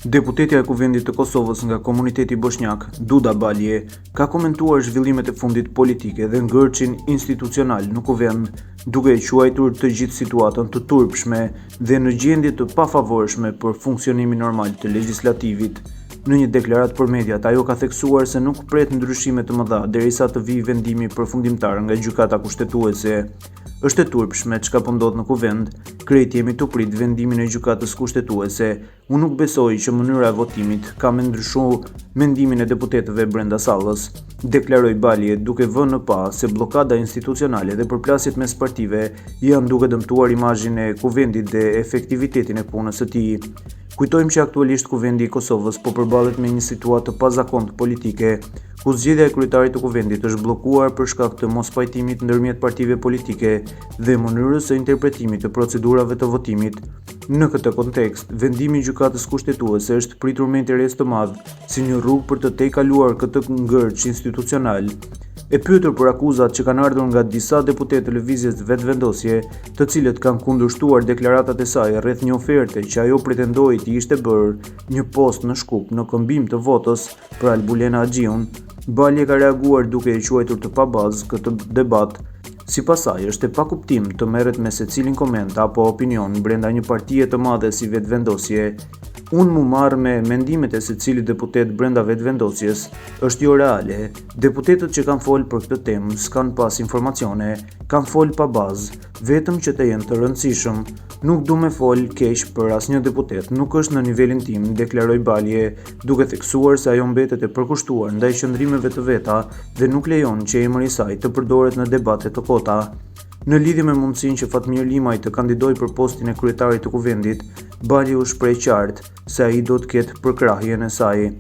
Deputetja e Kuvendit të Kosovës nga komuniteti boshnjak, Duda Balje, ka komentuar zhvillimet e fundit politike dhe ngërçin institucional në Kuvend, duke e quajtur të gjithë situatën të turpshme dhe në gjendje të pafavorshme për funksionimin normal të legjislativit. Në një deklaratë për mediat, ajo ka theksuar se nuk pret ndryshime të mëdha derisa të vijë vendimi përfundimtar nga Gjykata Kushtetuese. Është e turpshme çka po ndodh në Kuvend, krejt jemi tu prit vendimin e Gjykatës Kushtetuese, Unë nuk besoj që mënyra e votimit ka me ndryshu mendimin e deputetëve brenda sallës, deklaroi Balje, duke vënë në pah se bllokada institucionale dhe përplasjet mes partive janë duke dëmtuar imazhin e Kuvendit dhe efektivitetin e punës së tij. Kujtojmë që aktualisht Kuvendi i Kosovës po përballet me një situatë të pazakontë politike, ku zgjedhja e kryetarit të Kuvendit është bllokuar për shkak të mospajtimit ndërmjet partive politike dhe mënyrës së interpretimit të procedurave të votimit. Në këtë kontekst, vendimi i Gjykatës Kushtetuese është pritur me interes të madh si një rrugë për të tejkaluar këtë ngërç institucional. E pyetur për akuzat që kanë ardhur nga disa deputetë të lëvizjes Vetëvendosje, të cilët kanë kundërshtuar deklaratat e saj rreth një oferte që ajo pretendoi t'i ishte bërë një post në Shkup në këmbim të votës për Albulena Haxhiun, Balje ka reaguar duke e quajtur të pabazë këtë debat. Sipas saj, është e pakuptimtë të merret me secilin koment apo opinion brenda një partie të madhe si Vetëvendosje. Unë m'u marrë me mendimet e secilit deputet brenda Vetëvendosjes, është jo reale. Deputetët që kanë folë për këtë temë s'kanë pas informacione, kanë folë pa bazë, vetëm që të jenë të rëndësishëm. Nuk du me folë keq për asnjë deputet, nuk është në nivelin tim, deklaroi Balje, duke theksuar se ajo mbetet e përkushtuar ndaj qëndrimeve të veta dhe nuk lejon që emri i saj të përdoret në debate të kota. Në lidhje me mundësinë që Fatmir Limaj të kandidojë për postin e kryetarit të Kuvendit, Balje u shpreh qartë se ai do të ketë përkrahjen e saj.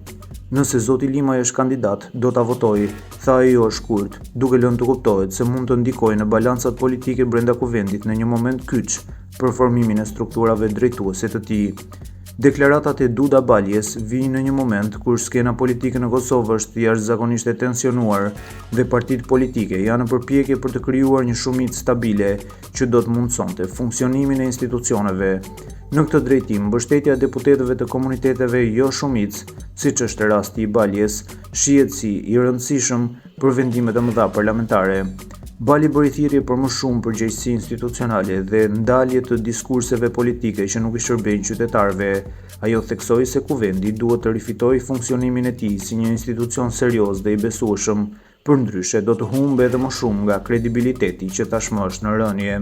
Nëse zoti Limaj është kandidat, do ta votoj, tha ajo shkurt, duke lënë të kuptohet se mund të ndikojë në balancat politike brenda Kuvendit në një moment kyç për formimin e strukturave drejtuese të tij. Deklaratat e Duda Baljes vijnë në një moment kur skena politike në Kosovë është jashtëzakonisht e tensionuar dhe partitë politike janë në përpjekje për të krijuar një shumicë stabile që do të mundësonte funksionimin e institucioneve. Në këtë drejtim, mbështetja e deputetëve të komuniteteve jo shumicë, siç është rasti i Baljes, shihet si i rëndësishëm për vendimet e mëdha parlamentare. Balje bëri thirrje për më shumë përgjegjësi institucionale dhe ndalje të diskurseve politike që nuk i shërbejnë qytetarëve. Ajo theksoi se Kuvendi duhet të rifitojë funksionimin e tij si një institucion serioz dhe i besueshëm, përndryshe do të humbë edhe më shumë nga kredibiliteti që tashmë është në rënie.